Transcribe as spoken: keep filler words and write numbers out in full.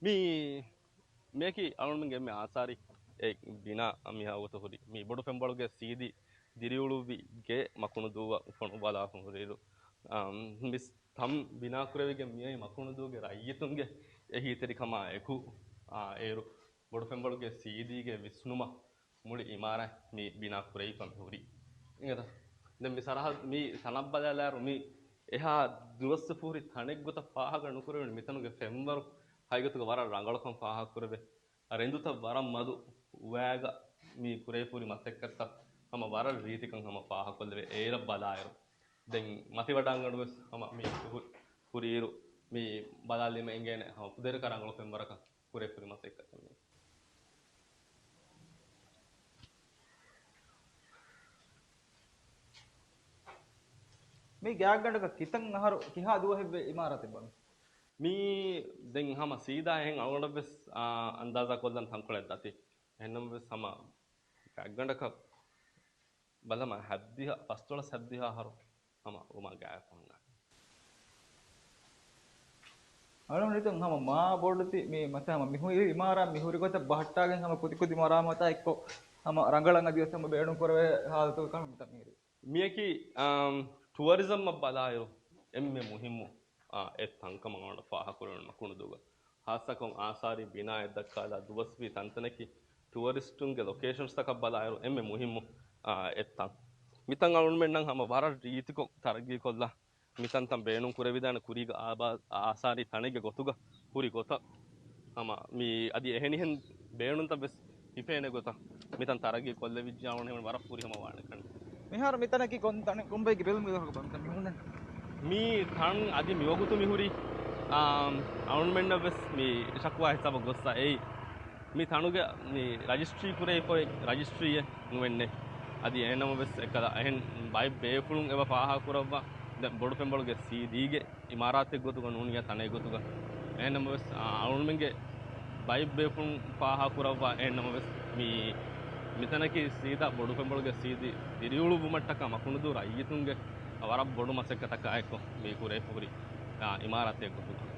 މި މިއަކީ އަޅުންމެންގެ އެންމެ އާސާރީ އެ ބިނާ މިހާ ގޮތަށް ހުރި. މި ބޮޑު ފެންބޮޅުގެ ސީދީ ދިރިއުޅުއްވި ގެ މަކުނުދޫއަށް ފޮނުއްވާލާފަ ހުރިއިރު، އާ، މި ތަން ބިނާކުރެވިގެން މިއޮތް މަކުނުދޫގެ ރައްޔިތުންގެ އެހީތެރިކަމާ އެކު، އާ، އޭރު ބޮޑު ފެންބޮޅުގެ ސީދީގެ ވިސްނުމަށް މުޅި އިމާރާތް މި ބިނާ ކުރެވިފަ މި ހުރީ. އިނގޭތަ؟ ދެން މި ސަރަހައްދު މި ތަނަށް ބަލާލާއިރު، މި އެހާ ދުވަސްވެފަ ހުރި ތަނެއްގޮތަށް ފާހަގަ ނުކުރެވުނު މިތަނުގެ ފެންވަރު ހަގީގަތުގަ ވަރަށް ރަނގަޅުކަން ފާހަގަކުރެވޭ. ރެނދުތައް ވަރަށް މަދު ވައިގަ މި ކުރެވިފަ ހުރި މަސައްކަތްތައް ހަމަ ވަރަށް ރީތިކަން ހަމަ ފާހަގަކޮށްލެވޭ. އޭރަށް ބަލާއިރު، ދެން މަތިވަޑާންގަނޑު ވެސް ހަމަ މި ހު-، ހުރިއިރު މި ބަލާލީމަ އެނގޭނެ ހަމަ ކުދިރަކަށް ރަނގަޅު ފެންވަރަކަށް ކުރެވިފަ ހުރި މަސައްކަތްތައް މީ. މި ގާތްގަނޑަކަށް ކިތަން އަހަރު ކިހާ ދުވަހެއްވޭ އިމާރާތެއް ބަން؟ މީ ދެން ހަމަ ސީދާ އެހެން އަޅުގަނޑަށް ވެސް، އާ، އަންދާޒާ ކޮށްލަން ތަންކޮޅެއް ދަތި. އެހެންނަމަވެސް ހަމަ ގާތްގަނޑަކަށް ބަލަމާ ހައްދިހަ، ފަސްދޮޅަސް ހައްދިހަ އަހަރު ހަމަ ވުމާ ގާތް ފަހުން އަޅުގަނޑު ހިތުން ހަމަ މާ ބޮޑުތި މި މަތަ ހަމަ މި ހުރި އިމާރާ މި ހުރި ގޮތަށް ބަހައްޓާގެން ހަމަ ކުދި ކުދި މަރާމާތާ އެއްކޮށް ހަމަ ރަނގަޅަށް އަދި ވެސް ހަމަ ބޭނުން ކުރެވޭ ހާލަތުގަ ކަމަށް މިތަން މިހިރީ. މިއަކީ، އާ، ޓުއަރިޒަމްއަށް ބަލާއިރު އެންމެ މުހިއްމު، އާ، އެއް ތަންކަމަށް އަޅުގަނޑަށް ފާހަގަކުރެވުނު މަކުނުދޫގަ. ހާއްސަކޮށް އާސާރީ ބިނާއެއް ދައްކާލާ ދުވަސްވީ ތަންތަނަކީ ޓުއަރިސްޓުންގެ ލޮކޭޝަންސްތަކަށް ބަލާއިރު އެންމެ މުހިއްމު، އާ، އެއް ތަން. މިތަން އަޅުގަނޑުމެންނަށް ހަމަ ވަރަށް ރީތިކޮށް ތަރައްގީކޮށްލާ، މިތަންތަން ބޭނުން ކުރެވިދާނެ ކުރީގަ އާބާ-، އާސާރީ ތަނެއްގެ ގޮތުގަ ހުރި ގޮތަށް ހަމަ މި އަދި އެހެނިހެން ބޭނުންތައް ވެސް ހިފޭނެ ގޮތަށް މިތަން ތަރައްގީ ކޮށްލެވިއްޖާ އަޅުގަނޑު ވަރަށް ފުރިހަމަ ވާނެ ކަން. މިހާރު މިތަނަކީ ކޮން ތަނެއް، ކޮންބައެއްގެ ބެލުމުގެ ވާހަކަ ބަންތަ މި ހުންނަން؟ މި ތަން އަދި މިވަގުތު މި ހުރީ، އާ، އަޅުގަނޑުމެންނަށް ވެސް މި ޝަކުވާ ހިސާބަށް ގޮއްސަ އެއީ. މި ތަނުގެ މި ރަޖިސްޓްރީ ކުރެވިފައި ރަޖިސްޓްރީއެއް ނުވެންނެ. އަދި އެހެންނަމަވެސް އެކަލަ އެހެން ބައެއް ބޭފުޅުން އެބަ ފާހަގަކުރައްވާ ދެން ބޮޑު ފެންބޮޅުގެ ސީދީގެ އިމާރާތެއް ގޮތުގަ ނޫން ތަނެއް ގޮތުގަ. އެހެންނަމަވެސް، އާ، އަޅުގަނޑުމެންގެ ބައެއް ބޭފުޅުން ފާހަގަކުރައްވާ އެހެންނަމަވެސް މި، މިތަނަކީ ސީދާ ބޮޑު ފެންބޮޅުގެ ސީދީ ދިރިއުޅުއްވުމަށްޓަކާ މަކުނުދޫ ރައްޔިތުންގެ ވަރަށް ބޮޑު މަސައްކަތަކާއެކު މި ކުރެވިފަ ހުރި، އާ، އިމާރާތެއް ގޮތުގަ.